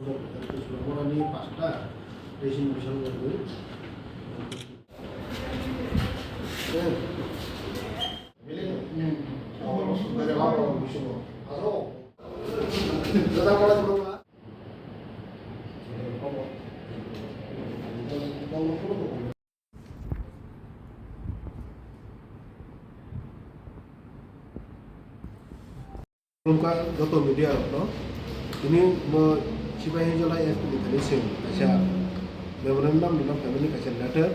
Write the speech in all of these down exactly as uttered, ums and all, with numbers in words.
Khulumkha joto media rokno, tini mo Sipahijola S P ni thani chwng kaisa memorandum rwna phaimani kaisa letter,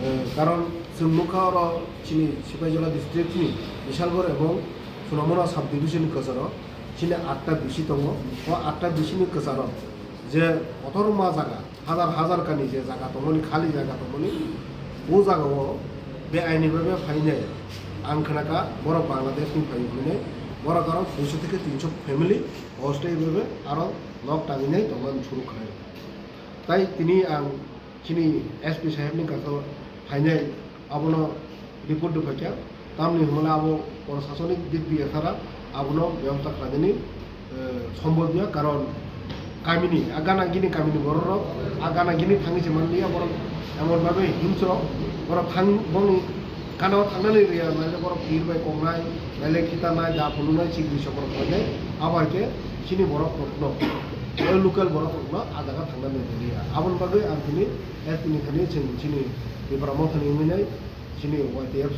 eh, karon chwng nukha oro chini Sipahijola district ni Bisalgor ebong Sunamura sub division ni kwcharo chini atta B C tongo, o atta B C ni kwcharo je kotorma jaga, hajar hajar kani je jaga tongmani, khali jaga tongmani, o jagao beaini bhabe phainai. Ang khnakha borok Bangladesh ni phai hwnwi, borok aro duiso theke tinso family hostel bhabe aro nok tangwi nai tongmani suru khlai. Tai tini ang chini S P saheb ni kaso phainai, abono report rwphaikha, tamni hwnmale abo prosasonik dik biya sara abono bebosta khlainani, eh, sombhob ya, karon kamini, a gana gini kamini borok rok, a gana gini thangwi se manliya borok, emon bhabe himsrok, borok thang, bongni gana o thangnani rwya, naile borok tir bai koknai, naile khitanai, da phunuknai, sikri sokro khlainai, abo hai khe chini borok rokno, local borok rokno a jaga thangnani rwya. Aboni bagwi ang tini, eh, tini thani chwng chini Tipra Motha ni wngwi nai, chini Y T F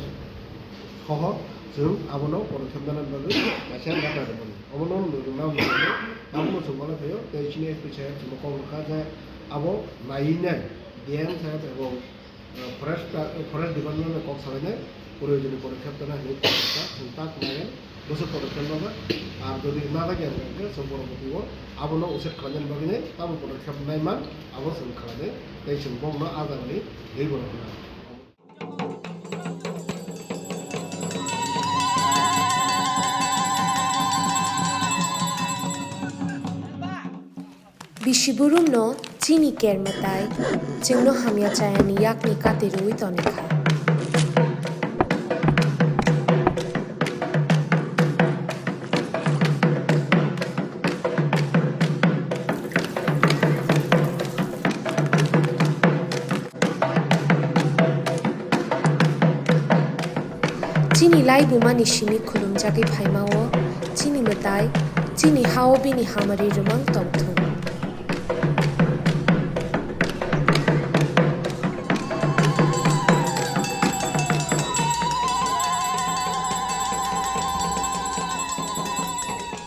soho chwng abono podokkhep nana bagwi kaisa letter rwmani. Obono nwng nang nang abono chwng mano phaio, tei chini S P saheb chwngno kok rwkha je abo naiwi nai D M saheb ebong, eh, forest, forest department bai kok salainai, proyojoni podokkhep nana hinwi kok rwkha, chwng tak naiwi bwswk podokkhep nana, ar jodi na dagi ang khe chwng poroboti o abono uched khlainani bagwi nai tamo podokkhep nai man abo chwng khlainai, tei chwng bongno a jagani twi borok nang. Bisi burumno chini ker mwtai, chwngno hamya chayani yakni kati rwui tonikha. Chini laibumani simi khulumjagwi phaima-o chini mwtai, chini ha-o bini hamari rwmang tongthung.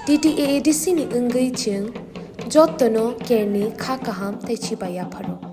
T T A A D C ni wngwi chwng jottono kerni kha kaham tei chibai yapharo.